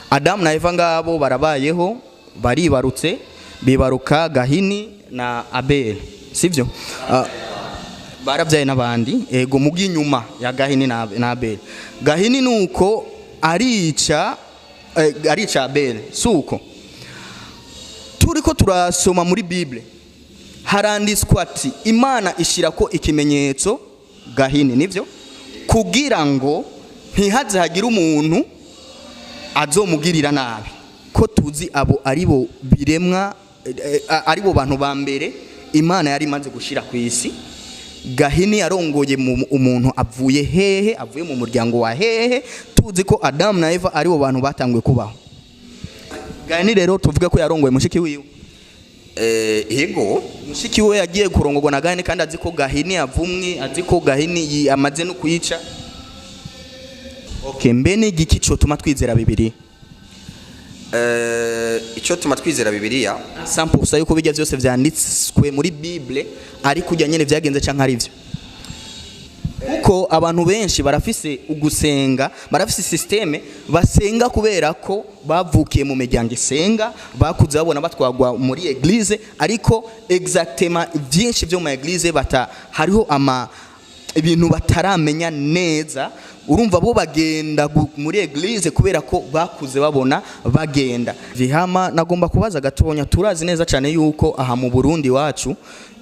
Adamu na Eva ngabo barabayeho, baribarutse, bibaruka Gahini na Abeli, sivyo? Barabyaye n'abandi, ego, mugi inyuma ya Gahini na Abeli. Gahini nuko arica Abeli, suko turiko turasoma muri Bible haranditswe ati Imana ishirako ikimenyetso Gahini, nivyo, kugira ngo ntihaze hagire umuntu azomugirira nabi. Ko tuzi abo aribo biremwa, aribo bantu ba mbere Imana yari imaze gushira ku isi. Gahini yarongoye umuntu avuye hehe? Avuye mu muryango wa hehe? Tuzi ko Adamu na Eva aribo bantu batanguye kubaho. Gahini rero tuvuge ko yarongoye mushiki wiwe? Yego. Mushiki we yagiye kurongorwa na Gahini kandi azi ko Gahini avumwe, azi ko Gahini amaze no kuyica. Okay, mbe ni igiki cotuma twizera Bibiliya? Icyo tuma twizera Bibiliya 100% yuko bijya byose vyanditswe muri Bible ari kujya nyene vyagenze canke ari vyo? Kuko abantu benshi barafise ugusenga, barafise système basenga kubera ko bavukiye mu miryango isenga, bakuze babona batwagwa muri église, ariko exactement byinshi byo mu église bata hariho ama ibintu bataramenya neza. Urumva bo bagenda muri église kubera ko bakuze babona bagenda vihama. Nagomba kubaza gatonya, turazi neza cyane yuko aha mu Burundi wacu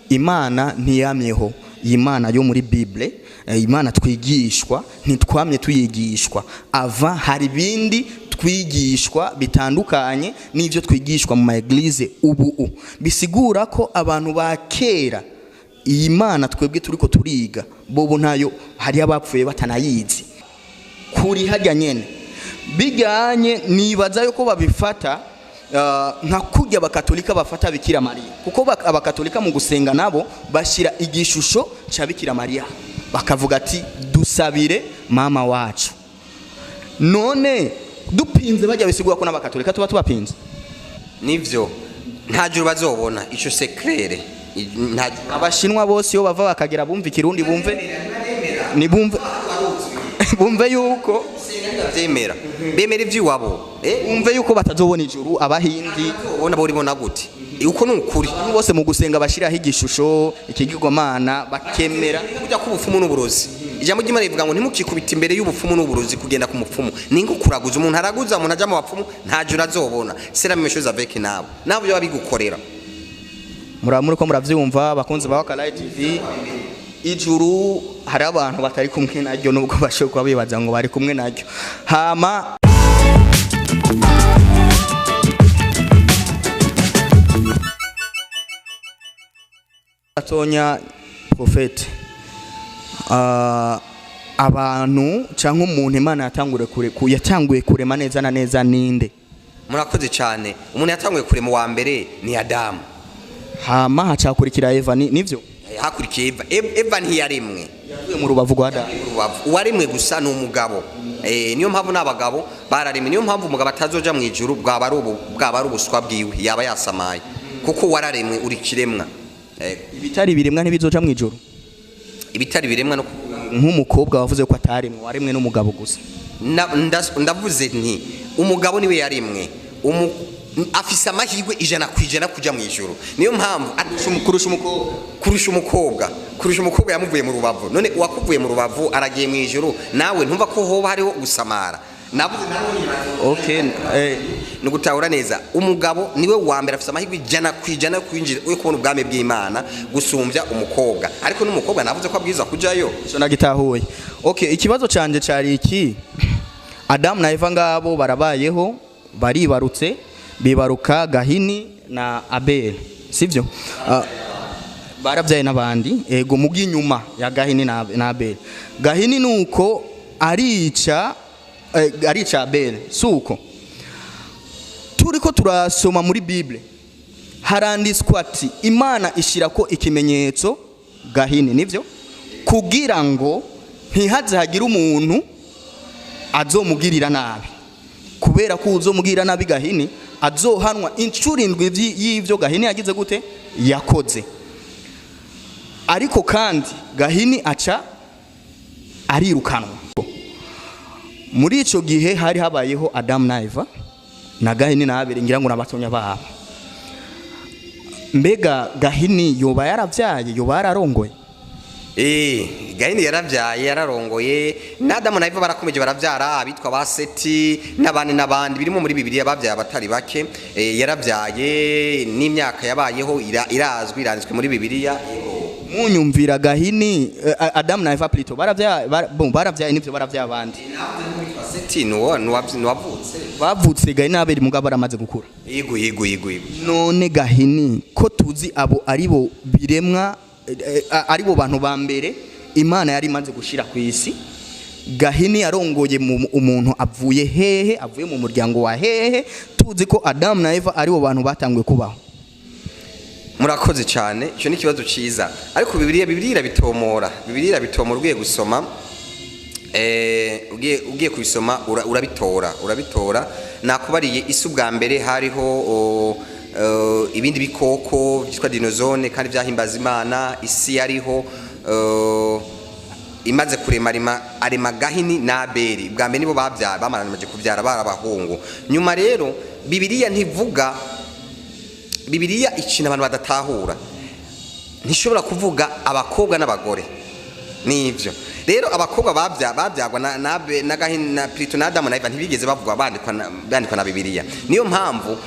Imana ntiyamyeho. Iyi Mana yo muri Bible, Imana twigishwa, ntitwamye tuyigishwa. Ava hari ibindi twigishwa bitandukanye n'ibyo twigishwa mu ma église ubu. Bisigura ko abantu ba kera, iyi Mana twebwe turiko turiga, bobo ntayo, hari abapfuye batanayizi. Kuri hajya nyene bijyanye, nibaza yuko babifata nka kurya Abakatolika bafata Bikira Mariya, kuko Abakatolika mu gusenga nabo bashyira igishusho cya Bikira Mariya, bakavuga ati: "Dusabire mama wacu." None dupinze bajya, bisigura ko n'Abakatolika tuba tubapinze? Nivyo, nta juru bazobona, ico c'est clair. Nta juru. Abashinwa bose iyo bava bakagera bumva Ikirundi, bumve nibumve, bumve yuko Bavyemera, bemera ivy'iwabo. Bumve yuko batazobona ijuru. Abahindi Ubona boribona gute? Uko ni ukuri. Abantu bose mu gusenga bashyiraho igishusho, ikigirwamana, bakemera. Kujya k'ubupfumu n'uburozi, ijambo ry'Imana rivuga ngo ntimukikubite imbere y'ubupfumu n'uburozi. Kugenda ku mupfumu ni nko kuraguza. Umuntu araguza, umuntu ajya mu bapfumu, nta juru azobona. C'est la même chose avec nabo byo babigukorera. Muri ko muravyumva, bakunzi ba Wakalayi TV, ijuru hari abantu batari kumwe naryo, nubwo bashobora kuba bibaza ngo bari kumwe naryo. Hama gatonya, prophète, abantu cyangwa umuntu Imana yatanguye kurema neza na neza ninde? Murakoze cyane. Umuntu yatanguye kurema wa mbere ni Adamu. Hama hacakurikira Eva, nivyo? Hakurikiye Eva. Eva ntiyaremwe. Yavuye mu rubavu rwa Adamu. Urubavu. Uwaremwe gusa ni umugabo. Niyo mpamvu n'abagabo bararemwe. Niyo mpamvu umugabo atazoja mu ijuru, bwaba ari ubuswa bwiwe, yaba yasamaye, kuko wararemwe, uri kiremwa. Ibitari biremwa ntibizoja mu ijuru? Ibitari biremwa no kuvuga Nk'umukobwa wavuze ko ataremwe, waremwe n'umugabo gusa. Ndavuze nti umugabo niwe yaremwe. Afise amahirwe 100% kuja mu ijuru. Niyo mpamvu Kurusha umukobwa? Kurusha umukobwa yamuvuye mu rubavu. None uwakuvuye mu rubavu aragiye mu ijuru, nawe ntumva ko hoba hariho gusamara? Navuze Okay. Ni ugutahura neza, umugabo niwe wa mbere afise amahirwe 100% yo kwinjira, yo kubona ubwami bw'Imana gusumbya umukobwa. Ariko n'umukobwa navuze ko abwirizwa kujayo. Ico nagitahuye. Okay, ikibazo canje cari iki: Adamu na Eva ngabo barabayeho, baribarutse, bibaruka Gahini na Abeli, sivyo? Barabyaye n'abandi, ego, mugi inyuma ya Gahini na Abeli. Gahini nuko arica Abeli, suko turiko turasoma muri Bible haranditswe ati Imana ishirako ikimenyetso Gahini, nivyo, kugira ngo ntihaze hagire umuntu azomugirira nabi, kubera ko uzomugirira nabi Gahini azohanwa inshuro indwi y'ivyo Gahini yagize gute, yakoze. Ariko kandi Gahini aca arirukanwa. Muri ico gihe hari habayeho Adamu na Eva. Na Gahini na Abeli ngira ngo nabatonya babo. Mbega Gahini yoba yaravyaye, yoba yararongoye? Gahini yaravyaye, yararongoye. Na Adamu na Eva barakomeje baravyara abitwa ba Seti n'abandi n'abandi birimo muri Bibiliya, bavyaye abatari bake. Yaravyaye n'imyaka yabayeho irazwi, iranditswe muri Bibiliya. Munyumvira Gahini, Adamu na Eva plutôt, baravyaye bon, baravyaye nivyo, baravyaye abandi. Seti nuwo nuwavutse. Bavutse Gahini na Abeli mugabo baramaze gukura. Yego. None Gahini, ko tuzi abo aribo biremwa, aribo bantu ba mbere Imana yari imaze gushira ku isi, Gahini yarongoye umuntu avuye hehe, avuye mu muryango wa hehe, tuzi ko Adamu na Eva aribo bantu batanguye kubaho? Murakoze cyane, icyo ni ikibazo cyiza, ariko Bibiliya irabitomora. Bibiliya irabitomora. Ugiye gusoma, ugiye kubisoma, urabitora. Nakubariye isi ubwa mbere hariho ibindi bikoko byitwa dinosaures kandi byahimbaza Imana. Isi yariho, imaze kurema, arema Gahini na Abeli. Bwa mbere nibo babyara, bamaranye kubyara bari abahungu. Nyuma rero Bibiliya ntivuga, Bibiliya ikintu abantu badatahura, ntishobora kuvuga abakobwa n'abagore. Nivyo rero, abakobwa babyagwa na Gahini na plutôt na Adamu na Eva ntibigeze bavugwa, bandikwa na Bibiliya. Niyo mpamvu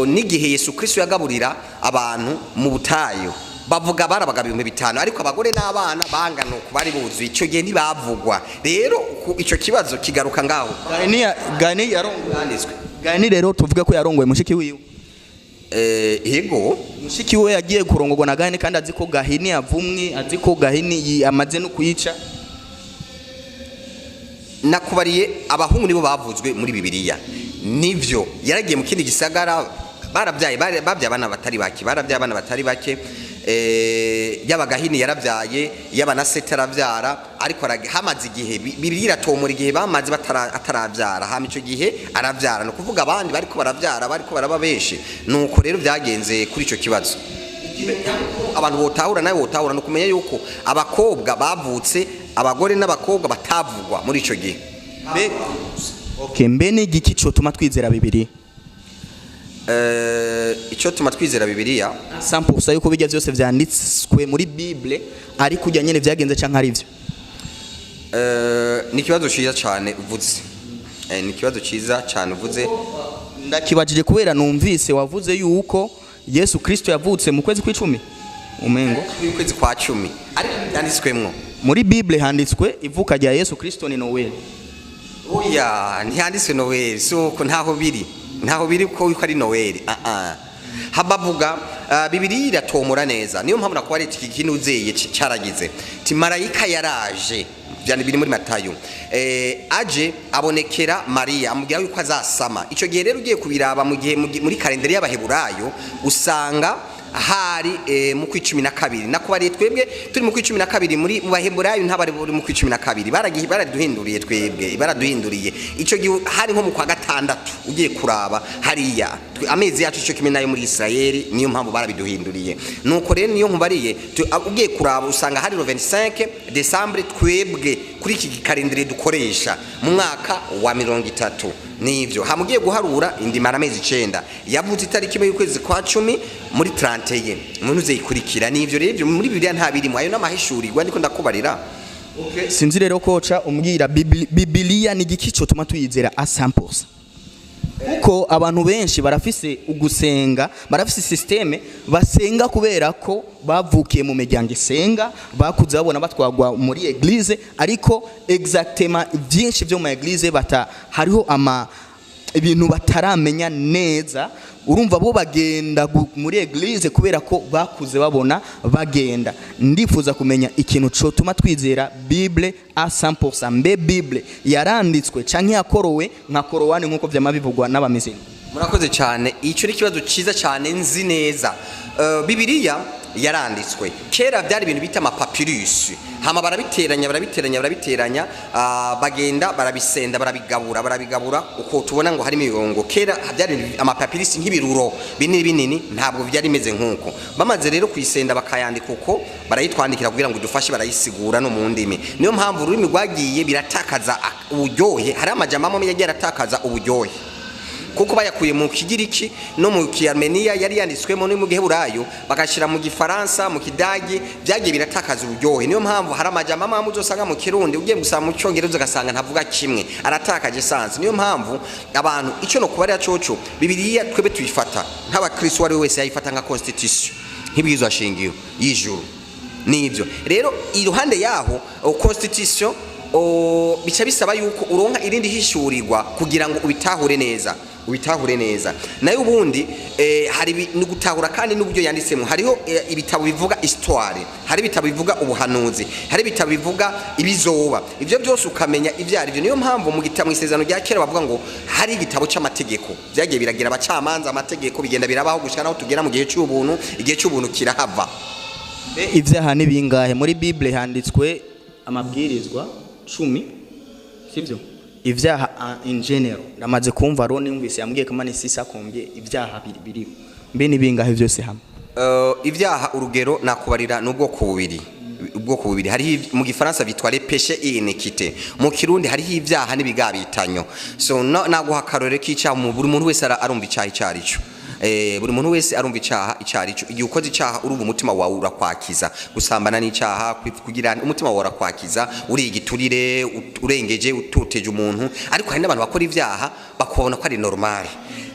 n'igihe Yesu Kristo yagaburira abantu mu butayu, bavuga barabaga 5000, ariko abagore n'abana bangana uku bari buzuye icyo gihe ntibavugwa. Rero icyo kibazo kigaruka ngaho. Gahini yarongoye. Handitswe. Gahini rero tuvuge ko yarongoye mushiki wiwe? Yego. Mushiki we yagiye kurongorwa na Gahini kandi azi ko Gahini avumwe, azi ko Gahini amaze no kuyica. Nakubariye abahungu nibo bavuzwe muri Bibiliya. Nivyo, yaragiye mu kindi gisagara, barabyaye, babyaye abana batari bake, barabyaye abana batari bake. Yaba Gahini yarabyaye, yaba na Seti arabyara, ariko hamaze igihe, Bibiliya iratomora igihe bamaze atarabyara. Hama icyo gihe arabyara, ni ukuvuga abandi bariko barabyara, bariko baraba benshi. Nuko rero byagenze kuri icyo kibazo. Abantu botahura, nawe botahura, ni ukumenya yuko abakobwa bavutse, abagore n'abakobwa batavugwa muri icyo gihe. Mbe, okay, mbe ni igiki cotuma twizera Bibiliya? Icyo tuma twizera Bibiliya 100% yuko bijya byose vyanditswe muri Bible ari kujya nyene vyagenze canke ari ivyo? Ni ikibazo cyiza cyane uvuze. Ni ikibazo cyiza cyane uvuze. Ndakibajije kubera numvise wavuze yuko Yesu Kristo yavutse mu kwezi kw'icumi umengo. Ukwezi kwa 10, ariko byanditswemwo. Muri Bible handitswe ivuka rya Yesu Kristo ni Noel. Oya, ntihanditswe Noel, si uko, ntaho biri, ntaho biri ko yuko ari Noel. Ah ah, habavuga, Bibiliya iratomora neza. Niyo mpamvu nakuba iki kintu uzeye cyaragize ti marayika yaraje, byane biri muri Matayo, aje abonekera Mariya amubwira yuko azasama. Icyo gihe rero ugiye kubiraba mu gihe muri kalendari y'Abaheburayo usanga hari mu kwicumi na kabiri. Nakubariye twebwe turi mu kwicumi na kabiri, muri mu Baheburayo ntabari buri mu kwicumi na kabiri, baragiye baraduhinduriye, twebwe baraduhinduriye. Icyo gihe hari nko mu kwa gatandatu ugiye kuraba hariya. Amezi yacu cyo kimwe nayo muri Israeli, niyo mpamvu barabiduhinduriye. Nuko rero niyo nkubariye, ugiye kuraba usanga hari le 25 décembre twebwe kuri iki kalendari dukoresha mu mwaka wa 30. Nivyo, hamugiye guharura indimara amezi 9, yavutse itariki 1 y'ukwezi kwa 10 muri 31 umuntu uzeyikurikira. Nivyo rero, ivyo muri Bibiliya nta birimo, ayo n'amahishurirwa ndiko ndakubarira. Sinzi rero koca umbwira Bibiliya ni igiki cotuma tuyizera a 100%, kuko abantu benshi barafise ugusenga, barafise système basenga kubera ko bavukiye mu miryango isenga, bakuze babona batwagwa muri église, ariko exactement byinshi byo mu église bata hariho ama ibintu bataramenya neza. Urumva bo bagenda muri église kubera ko bakuze babona bagenda. Ndifuza kumenya ikintu cotuma twizera Bible a 100%. Mbe Bible yaranditswe canke yakorowe nka Korowani nkuko vyama bivugwa n'abamizini? Murakoze cyane, icyo ni ikibazo cyiza cyane. Nzi neza, Bibiliya yaranditswe. Kera byari ibintu bita amapapyrus, hama barabiteranya, barabiteranya, barabiteranya, bagenda barabisenda, barabigabura, barabigabura uko tubona ngo harimo imirongo. Kera byari amapapyrus nk'ibiruro binini binini, ntabwo byari bimeze nk'uko. Bamaze rero kuyisenda bakayandika uko, barayitwandikira kugira ngo idufashe, barayisigura no mu ndimi. Niyo mpamvu ururimi rwagiye biratakaza uburyohe, hari amajambo amwe yagiye aratakaza uburyohe. Kuko bayakuye mu Kigiriki no mu Kiarmenia yari yanditswemo no mu Giheburayo, bagashira mu Gifaransa, mu Kidagi, byagiye biratakaza uburyohe. Niyo mpamvu hari amajambo amwe uzosanga mu Kirundi, ugiye gusanga mu Cyongereza ugasanga ntavuga kimwe, aratakaje sens. Niyo mpamvu abantu icyo no kubarira coco, Bibiliya twebe tuyifata nk'abakristo, uwo ari we wese yayifata nka constitution, nk'ibwirizwa shingiro y'ijuru. Nibyo rero, iruhande yaho constitution, bica bisaba yuko uronka irindi hishurirwa kugira ngo ubitahure neza, ubitahure neza. Nayo ubundi hari ni gutahura kandi n'uburyo yanditsemo. Hariho ibitabo bivuga histoire, hari ibitabo bivuga ubuhanuzi, hari ibitabo bivuga ibizoba. Ibyo byose ukamenya ibyo ari byo. Niyo mpamvu mu gitabo, mu Isezerano rya Kera, bavuga ngo hari igitabo cy'amategeko, byagiye biragira abacamanza, amategeko bigenda birabaho gushika naho tugera mu gihe cy'ubuntu. Igihe cy'ubuntu kirahava. Ibyaha ni bingahe? Muri Bible handitswe amabwirizwa 10, sibyo? Ibyaha in general, ndamaze kumva Ron, yumvise yambwiye ko mani sisa kombye ibyaha biriho. Mbe ni bingahe byose hamwe? Ibyaha urugero nakubarira n'ubwoko bubiri, ubwoko bubiri. Hariho mu Gifaransa bitwa les péchés et iniquité, mu Kirundi hariho ibyaha n'ibigabitanyo. So no, naguha akarore k'icyaha. Buri muntu wese arumva icyaha icyo ari cyo. Buri muntu wese arumva icyaha icyo ari cyo. Igihe ukoze icyaha, urumva umutima wawe urakwakiza. Gusambana n'icyaha, kugira umutima wawe urakwakiza, uri igiturire, urengeje, utoteje umuntu. Ariko hari n'abantu bakora ibyaha bakabona ko ari normal.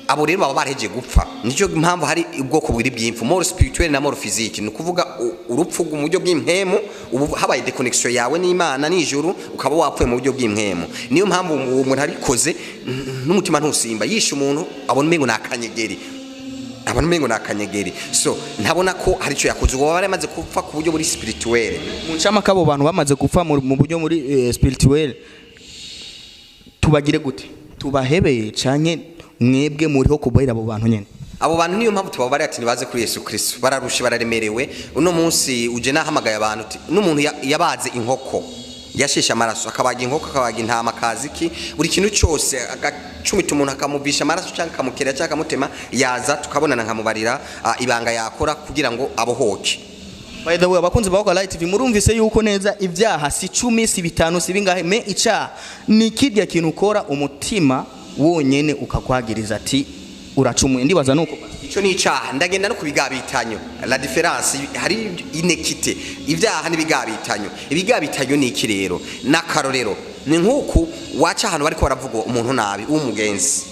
Abo rero baba bareheje gupfa. Nicyo mpamvu hari ubwoko bubiri bw'impfu, mort spirituelle na mort physique. Ni ukuvuga urupfu mu buryo bw'impemu, ubu habaye déconnexion yawe n'Imana n'ijuru, ukaba wapfuye mu buryo bw'impemu. Niyo mpamvu uwo muntu abikoze n'umutima ntusimba. Yishe umuntu, abona umengo ni akanyegeri, abona umengo ni akanyegeri. So ntabona ko hari icyo yakoze. Uwo baba yamaze gupfa ku buryo buri spirituelle. Mu ncamake, abo bantu bamaze gupfa mu buryo muri spirituel, tubagire gute? Tubahebeye canke mwebwe muriho kubohera abo bantu nyene? Abo bantu niyo mpamvu tubabarira ati nibaze kuri Yesu Kristo. Bararushe, bararemerewe. Uno munsi uje nahamagaye abantu uti n'umuntu yabaze inkoko, yasheshe amaraso, akabaga inkoko, akabaga intama, akazi ki, buri kintu cyose, agacumita umuntu, akamuvisha amaraso cyangwa akamukera cyangwa akamutema, yaza tukabonana nkamubarira ibanga yakora kugira ngo abohoke. By the way, abakunzi ba Light TV, murumvise yuko neza ibyaha si 10, si 5, si bingahe. Me icyaha ni kirya kintu ukora umutima wonyene ukakwagiriza ati uracumuye. Ndibaza nuko. Icyo ni icyaha. Ndagenda no kubigabitanyo, la différence hari inéquité, ibyaha n'ibigabitanyo. Ibigabitanyo ni iki rero? N'akarorero ni nk'uku: waca ahantu bariko baravuga umuntu nabi w'umugenzi,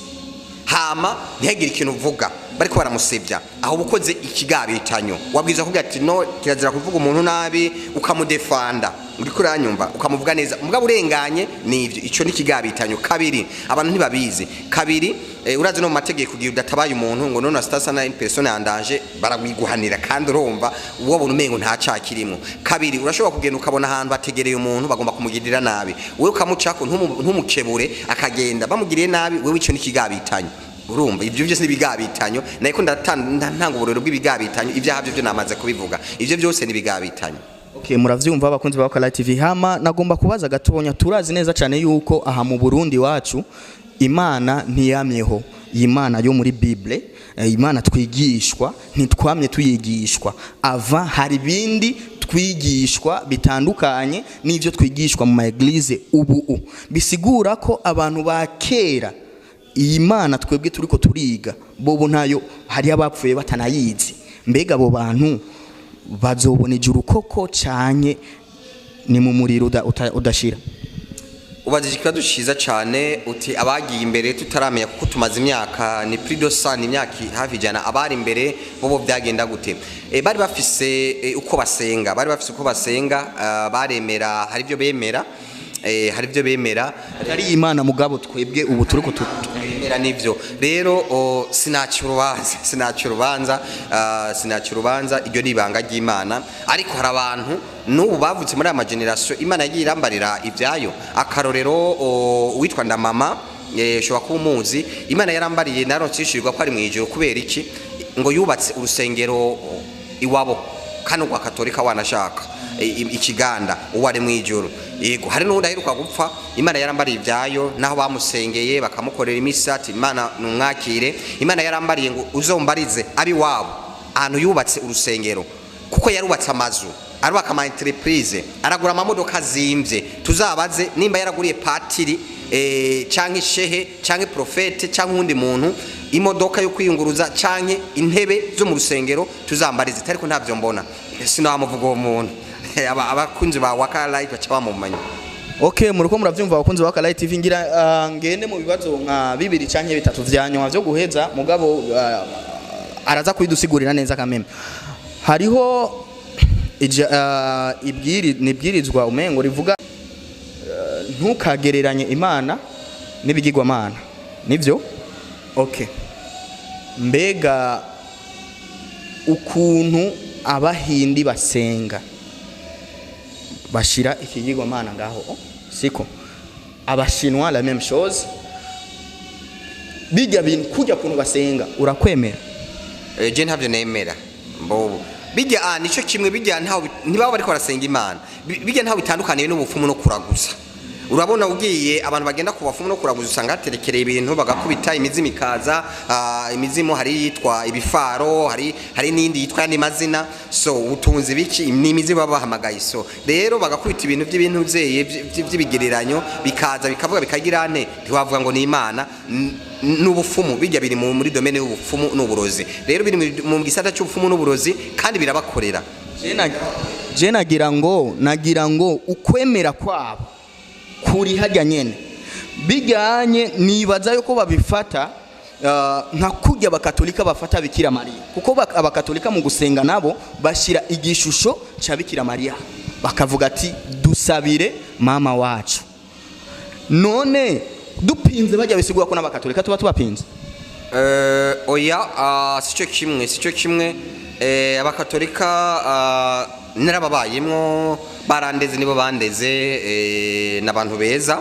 hama ntihagire ikintu uvuga, bariko baramusebya, aho ukoze ikigabitanyo. Wabwiza kuvuga ati no kirazira kuvuga umuntu nabi, ukamudefanda, uriko uranyumva, ukamuvuga neza mugabo urenganye. Nivyo, ico ni ikigabitanyo. Kabiri, abantu ntibabizi. Kabiri, urazi no mu mategeko, kugira udatabaye umuntu ngo non assistance à une personne en danger, barabiguhanira. Kandi urumva wobona umengo nta caha kirimo. Kabiri, urashobora kugenda ukabona ahantu bategereye umuntu, bagomba kumugirira nabi, wewe ukamucako ntumukebure, akagenda bamugiriye nabi. Wewe ico ni ikigabitanyo. Urumva ibyo byose nibigabitanyo. Nayiko ndatanga uburero bw'ibigabitanyo. Ibyaha byo byo namaze kubivuga, ibyo byose nibigabitanyo. Okay, muravyumva abakunzi ba Light TV. Hama nagomba kubaza gatonya: turazi neza cyane yuko aha mu Burundi wacu Imana ntiyamyeho. Iyi Mana yo muri Bible, Imana twigishwa, ntitwamye tuyigishwa. Ava hari ibindi twigishwa bitandukanye n'ivyo twigishwa mu ma église ubu. Bisigura ko abantu ba kera, iyi Mana twebwe turiko turiga, bobo ntayo, hari abapfuye batanayizi. Mbega abo bantu bazobona ijuru koko, canke ni mu muriro udashira? Ubajije ikibazo cyiza cyane, uti abagiye imbere tutaramenya, kuko tumaze imyaka ni plus de 100, imyaka hafi 100. Abari imbere bo byagenda gute? Bari bafise uko basenga, bari bafise uko basenga, baremera, hari ibyo bemera, hari ibyo bemera. Ari Imana mugabo twebwe ubu turiko bemera. Nivyo rero, sinaca urubanza, sinaca urubanza, sinaca urubanza, iryo ni ibanga ry'Imana. Ariko hari abantu n'ubu bavutse muri aya ma génération, Imana yagiye irambarira ibyayo. Akarorero, uwitwa Ndamama, ushobora kuba umuzi. Imana yarambariye, naronse yishyurirwa ko ari mu ijuru. Kubera iki? Ngo yubatse urusengero iwabo, kano rwa Katolika, wanashaka ikiganda, uwo ari mu ijuru. Yego, hari n'undi aheruka gupfa, Imana yarambariye ibyayo, naho bamusengeye bakamukorera imisa ati Imana numwakire. Imana yarambariye ngo uzombarize abi wabo ahantu yubatse urusengero, kuko yarubatse amazu, arubaka ama entreprise, aragura amamodoka azimvye. Tuzabaze nimba yaraguriye patiri. canke shehe canke prophète canke uwundi muntu imodoka yo kwiyunguruza canke intebe zo mu rusengero, tuzambarize. Ariko ntavyo mbona, sinamuvuga uwo muntu. Abakunzi ba Waka Light baca bamumenya. Okay, muriko muravyumva, abakunzi ba Waka Light TV. Ngira ngende mu bibazo nka bibiri canke bitatu vya nyuma vyo guheza, mugabo araza kubidusigurira neza kameme. Hariho ibwiri nibwirizwa umengo rivuga ntukagereranye Imana n'ibigirwamana, nivyo? Okay, mbega ukuntu Abahindi basenga bashira ikigirwamana ngaho, oh, siko? Abashinwa la même chose. Bijya bintu kujya kuntu basenga, urakwemera? Je ntabyo nemera. Mbo bijya nico kimwe bijya, ntaho ntibaba bariko barasenga Imana. Bijya ntaho bitandukaniye n'ubupfumu no kuraguza. Urabona ugiye abantu bagenda ku bafumu no kuraguza, usanga haterekereye ibintu, bagakubita imizimu ikaza. Imizimu hari yitwa ibifaro, hari n'indi yitwa yandi mazina. So utunze biki ni imizimu baba bahamagaye. So rero bagakubita ibintu by'ibintu byeye by'ibigereranyo, bikaza bikavuga bikagira ane, ntiwavuga ngo ni Imana. N'ubupfumu bijya biri muri domaine y'ubupfumu n'uburozi. Rero biri mu gisata cy'ubupfumu n'uburozi kandi birabakorera. Je nagira ngo ukwemera kwabo kuri hajya nyene bijyanye, nibaza yuko babifata nka kurya Abakatolika bafata Bikira Mariya, kuko Abakatolika mu gusenga nabo bashira igishusho ca Bikira Mariya, bakavuga ati: "Dusabire mama wacu." None dupinze bajya, bisigura ko n'Abakatolika tuba tubapinze? Oya, sico kimwe, sico kimwe. Abakatolika narababayemwo, barandeze, nibo bandeze, n'abantu beza.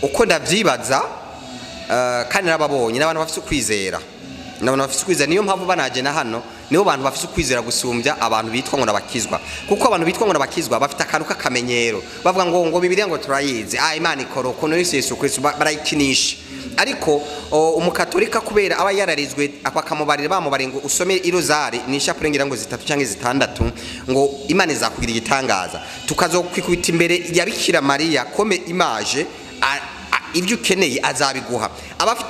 Uko ndavyibaza, kandi narababonye, n'abantu bafise ukwizera, n'abantu bafise ukwizera. Niyo mpamvu banaje na hano, nibo bantu bafise ukwizera gusumbya abantu bitwa ngo nabakizwa, kuko abantu bitwa ngo nabakizwa bafite akantu k'akamenyero, bavuga ngo Bibiliya ngo turayizi, Imana ikora ukuntu, Yesu Kristo barayikinisha. Ariko umukatolika kubera aba yararizwe, bakamubarira, bamubariye ngo usome irozari ni ishapure ngira ngo zitatu cyangwa zitandatu, ngo Imana izakugira igitangaza, tukazokwikubita imbere ya Bikira Mariya comme image, ibyo ukeneye azabiguha.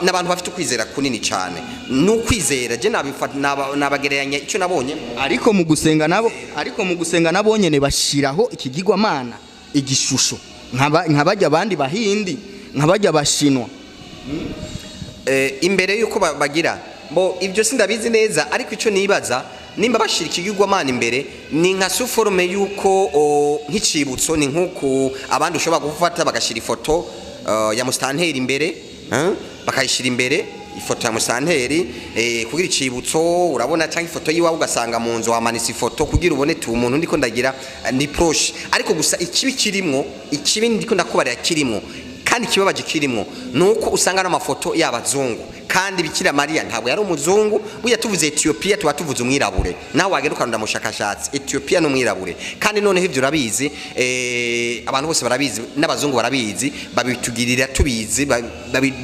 N'abantu bafite ukwizera kunini cyane, ni ukwizera. Je nabagereranya icyo nabonye. Ariko mu gusenga nabo nyene bashiraho ikigirwamana, igishusho, nk'abajya abandi Bahindi, nk'abajya Abashinwa. Imbere yuko bagira bo ibyo sindabizi neza, ariko icyo nibaza, nimba bashira ikigirwamana imbere, ni nka sous forme yuko nk'icibutso, ni nk'uku abandi ushobora gufata bagashira ifoto ya musitanteri imbere, bakayishira imbere ifoto ya musitanteri kugira icibutso, urabona, cyangwa ifoto yiwawe, ugasanga mu nzu wamanitse ifoto kugira ubone tu umuntu ndiko ndagira ni proche. Ariko gusa ikibi kirimwo, ikibi ndiko ndakubarira kirimwo kandi ikibabaje kirimwo, nuko usanga n'amafoto y'abazungu, kandi Bikira Mariya ntabwo yari umuzungu. Burya tuvuze Ethiopia tuba tuvuze umwirabure. Nawe wagenda ukarunda mushakashatsi, Ethiopia n'umwirabure. Kandi noneho ivyo urabizi, abantu bose barabizi, n'abazungu barabizi, babitugirira tubizi,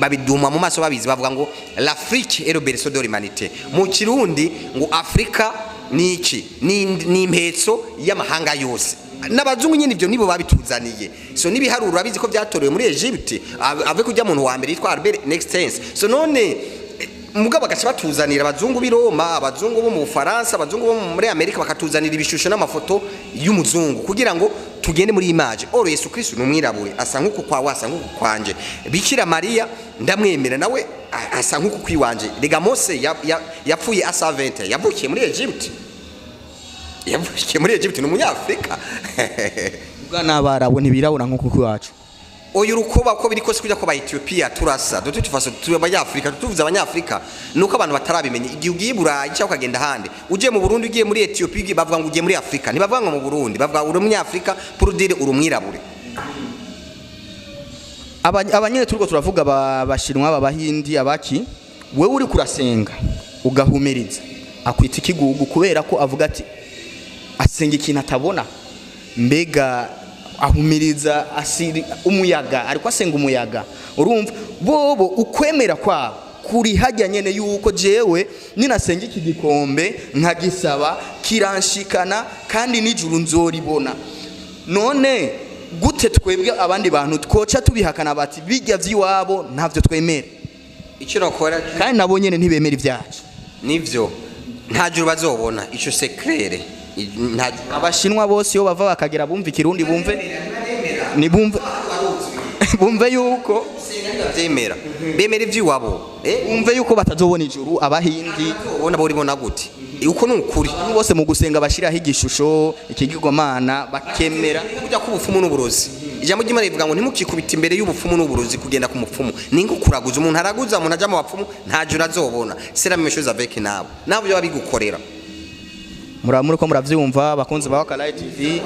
babiduma mu maso babizi. Bavuga ngo "L'Afrique est le berceau de l'humanité", mu Kirundi ngo Afrika ni iki? Ni impetso y'amahanga yose. N'abazungu nyine ibyo nibo babituzaniye. So n'ibiharuro urabizi ko byatorewe muri Egypte, ave kujya muntu wa mbere yitwa Albert Einstein. So none mugabo bagaca batuzanira abazungu b'i Roma, abazungu bo mu Bufaransa, abazungu bo muri Amerika, bakatuzanira ibishusho n'amafoto y'umuzungu kugira ngo tugende muri image. Or Yesu Kristo ni umwirabure, asa nk'uku kwawe, asa nk'uku kwanje. Bikira Mariya ndamwemera, nawe asa nk'uku kwiwanje. Rega Mose yapfuye asa 20, yavukiye muri Egypte, yavukiye muri Egypte, ni umunyafrika. Ubwa n'Abarabu ntibirabura nk'uko iwacu. Oyo urukoba uko biri kose kujya ko ba Ethiopia turasa de toute façon, turi Abanyafrika. Tuvuze Abanyafrika nuko abantu batarabimenya. Igihe ugiye i Burayi cyangwa ukagenda ahandi, ugiye mu Burundi, ugiye muri Ethiopia, bavuga ngo ugiye muri Afrika, ntibavuga ngo mu Burundi, bavuga uri umunyafrika, pour dire uri umwirabure. Abanyene turiko turavuga, Abashinwa, Abahindi, abaki, wewe uri kurasenga ugahumiriza, akwita ikigugu kubera ko avuga ati asenga ikintu atabona. Mbega ahumiriza asiri umuyaga, ariko asenga umuyaga. Urumva bobo ukwemera kwabo kuri hajya nyene, yuko jewe ninasenga iki gikombe nkagisaba kiranshikana kandi nijuru nzoribona. None Gute twebwe abandi bantu twoca tubihakana bati bijya vy'iwabo ntavyo twemera? Icyo nokora, Kandi nabo nyene ntibemera ibyacu. Nivyo, nta juru bazobona, ico c'est clair. Nta juru. Abashinwa bose iyo bava bakagera bumva ikirundi, bumve nibumve, bumve yuko Bavyemera, bemera ivy'iwabo. Bumve yuko batazobona ijuru, abahindi. Ubona boribona gute? Uko ni ukuri. Abantu bose mu gusenga bashiraho igishusho, ikigirwamana, bakemera. Kujya k'ubupfumu n'uburozi, ijambo ry'Imana rivuga ngo ntimukikubite imbere y'ubupfumu n'uburozi. Kugenda ku mupfumu ni nko kuraguza. Umuntu araguza, umuntu aja mu bapfumu, nta juru azobona. C'est la même chose avec nabo byo babigukorera. Muraba muriko muravyumva, bakunzi ba Wakalayi TV,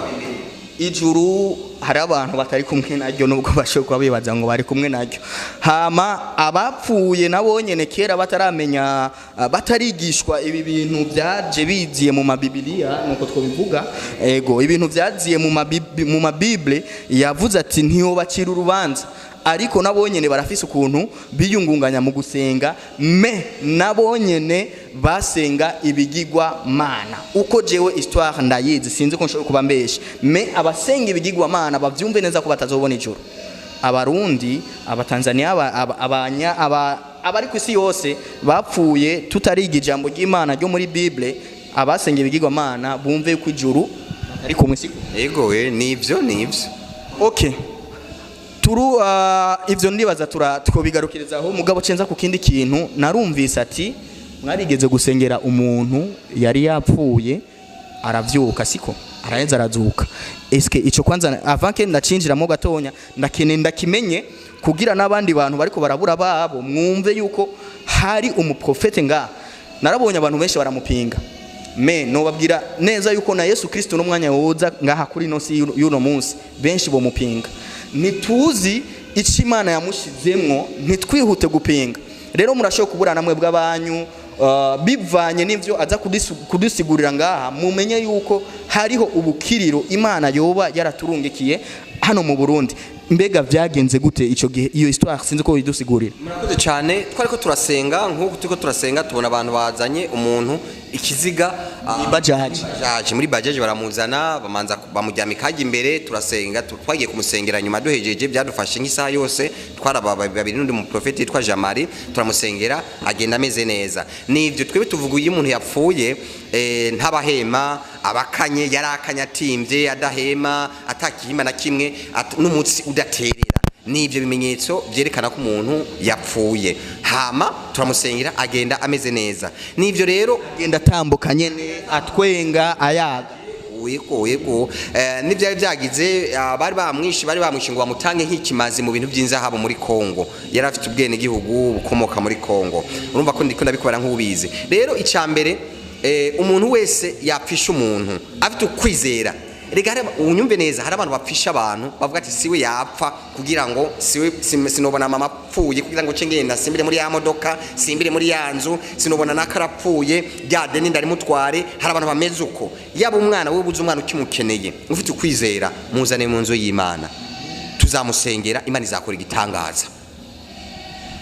ijuru hari abantu batari kumwe naryo, nubwo bashobora kuba bibaza ngo bari kumwe naryo. Hama abapfuye nabo nyene kera bataramenya, batarigishwa ibi bintu byaje biziye mu mabibiliya, nuko twobivuga. Ego, ibintu byaziye mu mabible, yavuze ati ntiyobacira urubanza, ariko nabo nyene barafise ukuntu biyungunganya mu gusenga. Me nabo nyene basenga ibigirwa mana. Uko jewe histoire ndayizi, sinzi ko nshobora kuba mbeshe, me abasenga ibigirwa mana bavyumve neza ko batazobona ijuru. Abarundi, abatanzania, abanya abari ku isi yose bapfuye tutariga ijambo ry'Imana ryo muri Bible, abasenga ibigirwa mana bumve ko ijuru batari kumwe, siko? Yego we, nivyo, nivyo. Okay, turu ivyo ndibaza tura twobigarukirizaho. Mugabo cenza ku kindi kintu, narumvise ati mwarigeze gusengera umuntu yari yapfuye aravyuka, siko? Araheza arazuka. Eske ico kwanza, avant que ndacinjiramo gatonya, ndakene ndakimenye kugira n'abandi bantu bariko barabura babo mwumve yuko hari umuprofete nga narabonye abantu benshi baramupinga. Me nobabwira neza yuko na Yesu Kristo n'umwanya woza ngaha kuri ino si y'uno munsi, benshi bomupinga. Ntituzi icyo Imana yamushizemwo, ntitwihute gupinga. Rero murashobora kubura namwe bw'abanyu, bivanye n'ivyo aza kudusigurira ngaha, mumenye yuko hariho ubukiriro Imana yoba yaraturungikiye hano mu Burundi. Mbega vyagenze gute ico gihe? Iyo histoire sinzi ko widusigurira. Murakoze cyane. Twari ko turasenga, nk'uku turiko turasenga, tubona abantu bazanye umuntu ikiziga, Bajaji. Bajaji, muri bajaji baramuzana, bamanza bamuryamika hajya imbere, turasenga. Twagiye kumusengera nyuma duhejeje, byadufashe nk'isaha yose. Twaraba babiri n'undi muprofeti yitwa Jamari, turamusengera agenda ameze neza. Nivyo twebwe tuvuga, iyo umuntu yapfuye ntabahema, abakanye, yarakanye, atimvye, adahema, atakihima na kimwe, n'umutsi udaterera, nivyo bimenyetso byerekana ko umuntu yapfuye. Hama turamusengera agenda ameze neza. Nivyo rero. Agenda atambuka nyene, atwenga, ayaga? Yego. N'ibyari byagize, bari bamwishe ngo bamutange nk'ikimazi mu bintu by'inzahabu muri Kongo. Yari afite ubwene gihugu bukomoka muri Kongo. Urumva ko ndiko ndabikora nk'ubizi. Rero icambere, umuntu wese yapfisha umuntu afite ukwizera. Rega unyumve neza, hari abantu bapfisha abantu bavuga ati siwe yapfa kugira ngo siwe sinobona mama apfuye kugira ngo nce ngenda simbire muri ya modoka, simbire muri ya nzu, sinobona nakarapfuye rya deni ndarimutware. Hari abantu bameze uko. Yaba umwana wewe ubuze umwana ukimukeneye, ufite ukwizera, muzane mu nzu y'Imana, tuzamusengera, Imana izakora igitangaza.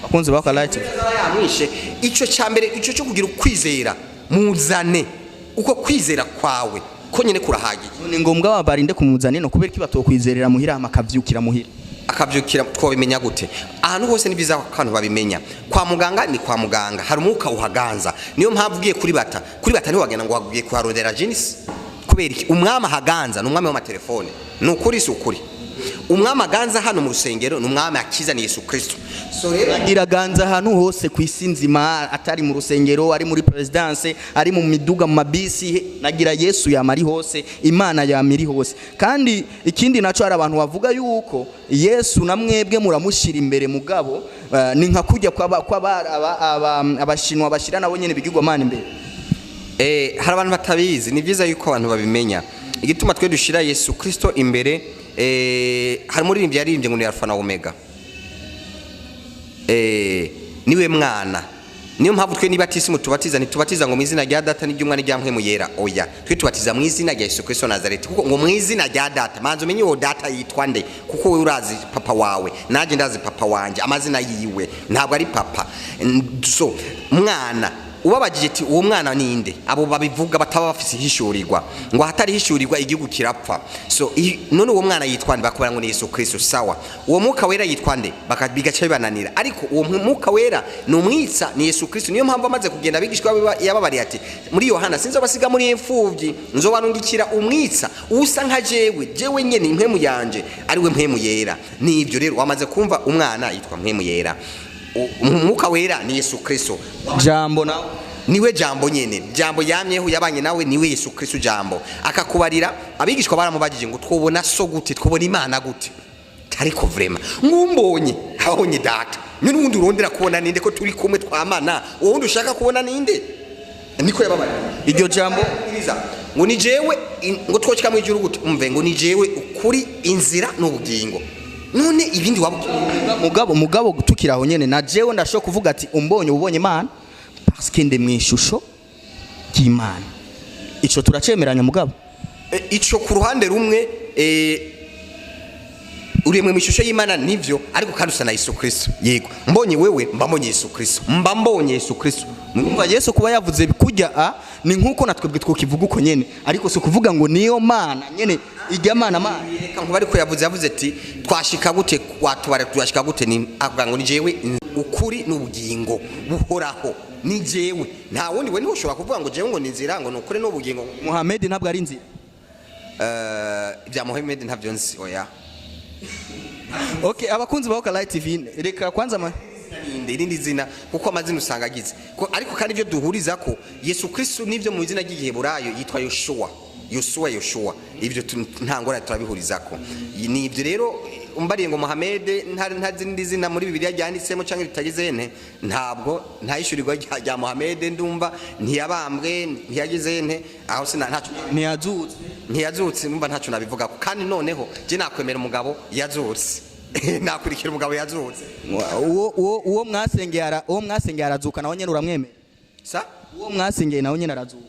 Bakunzi ba Light. Yamwishe, icyo cyambere, icyo cyo kugira ukwizera, muzane uko kwizera kwawe ko nyine kurahagije. Ni ngombwa barinde kumuzana ino? Kubera ko batokwizerera muhira, hama akavyukira muhira? Akabyukira, twabimenya gute? Ahantu hose ni byiza ko abantu babimenya. Kwa muganga ni kwa muganga, hari umwuka uhaganza. Niyo mpamvu ugiye kuri bata, kuri bata ntiwagenda ngo wagiye kuharondera jinisi. Kubera iki? Umwami ahaganza ni umwami w'amatelefone. Ni ukuri, si ukuri? Umwami aganza hano mu rusengero ni umwami akiza, ni Yesu Kristo. So rero Iraganza ahantu hose ku isi nzima, atari mu rusengero, ari muri présidence, ari mu miduga, mu mabisi, nagira Yesu yama ari hose, Imana yama iri hose. Kandi ikindi naco, hari abantu bavuga yuko Yesu na mwebwe muramushyira imbere, mugabo ni nka kujya kwaba abashinwa bashyira nabo nyene ibigirwamana imbere. Hari abantu batabizi, ni byiza yuko abantu babimenya igituma twe dushira Yesu Kristo imbere. Hari umuririmbyi yaririmbye ngo ni Alpha na Omega, niwe mwana. Niyo mpamvu twe niba tisimu tubatiza, ntitubatiza ngo mu izina rya Data n'iry'Umwana n'irya Mpwemu Yera. Oya, twe tubatiza mu izina rya Yesu Kristo Nazareti, kuko ngo mu izina rya Data, manza umenye uwo Data yitwa nde, kuko wowe urazi papa wawe, nanjye ndazi papa wanje amazina yiwe, ntabwo ari papa. So mwana Ubabajije ati uwo mwana ninde, abo babivuga bataba bafise ihishurirwa, ngo ahatari hishurirwa igihugu kirapfa. So none uwo mwana yitwa nde? Bakubwira ngo ni Yesu Kristo. Sawa, uwo mwuka wera yitwa nde? Bigaca bibananira. Ariko uwo mwuka wera ni umwitsa, ni Yesu Kristo. Niyo mpamvu amaze kugenda abigishwa yababariye ati muri Yohana: "Sinzobasiga muri imfuvyi, nzobarungikira umwitsa usa nka jewe, jewe nyene impwemu yanje, ari we Mpwemu Yera." Nibyo rero, wamaze kumva umwana yitwa Mpwemu Yera, umwuka wera ni Yesu Kristo. Jambo nawe? Niwe jambo nyene, jambo yamyeho, yabanye nawe, niwe Yesu Kristo. Jambo akakubarira, abigishwa baramubajije ngo twobona so gute, twobona Imana gute? Ariko vraiment, ngumbonye abonye Data. None uwundi urondera kubona ninde, ko turi kumwe twamana? Uwundi ushaka kubona ninde? Niko yababarira. Iryo jambo. Iriza ngo ni jewe ngo twoshika mu ijuru gute? Umve, ngo ni jewe ukuri, inzira n'ubugingo. None ibindi waba Mugabo tukiri aho nyene, na jewe ndashobora kuvuga ati umbonye ubonye Imana, parce que ndi mu ishusho ry'Imana. Ico turacemeranya, mugabo? Ico ku ruhande rumwe, uremwe mu ishusho y'Imana, nivyo, ariko kandi usa na Yesu Kristo. Yego, mbonye wewe mba mbonye Yesu Kristo, mba mbonye Yesu Kristo. Umva, Yesu kuba yavuze kujya a ni nkuko na twebwe twokivuga uko nyene, ariko si ukuvuga ngo niyo Mana nyene, ijya mana mana. Reka nkuba, ariko yavuze ati twashika gute, watubara twashika gute? Ni avuga ngo ni jewe ukuri n'ubugingo buhoraho, ni jewe, nta wundi. We niho ushobora kuvuga ngo jewe ngo ni inzira, ngo ni ukuri n'ubugingo. Muhammad ntabwo ari inzira? Ibya Muhammad ntabyo nzi, oya. Okay, abakunzi ba Light TV, reka kwanza ma Ninde irindi zina, kuko amazina usanga agize. Ariko kandi ibyo duhuriza ko Yesu Kristo nibyo, mu izina ry'Igiheburayo yitwa Yoshua, Yosuwa, Yoshua. Ibyo nta ngorane, turabihuriza ko ni ibyo. Rero umbariye ngo Mohamed nta zindi zina muri Bibiliya ryanditsemo cyangwa ritagize nte, ntabwo nta ishurirwa rya Mohamed ndumva. Ntiyabambwe, ntiyagize nte, aho sina ntacyo. Ntiyazutse. Ntiyazutse, numva ntacyo nabivuga. Kandi noneho je nakwemera umugabo yazutse, nakurikira umugabo yazutse. Uwo mwasengeye arazuka, nawe nyene uramwemera? Sa? Uwo mwasengeye nawe nyene arazuka.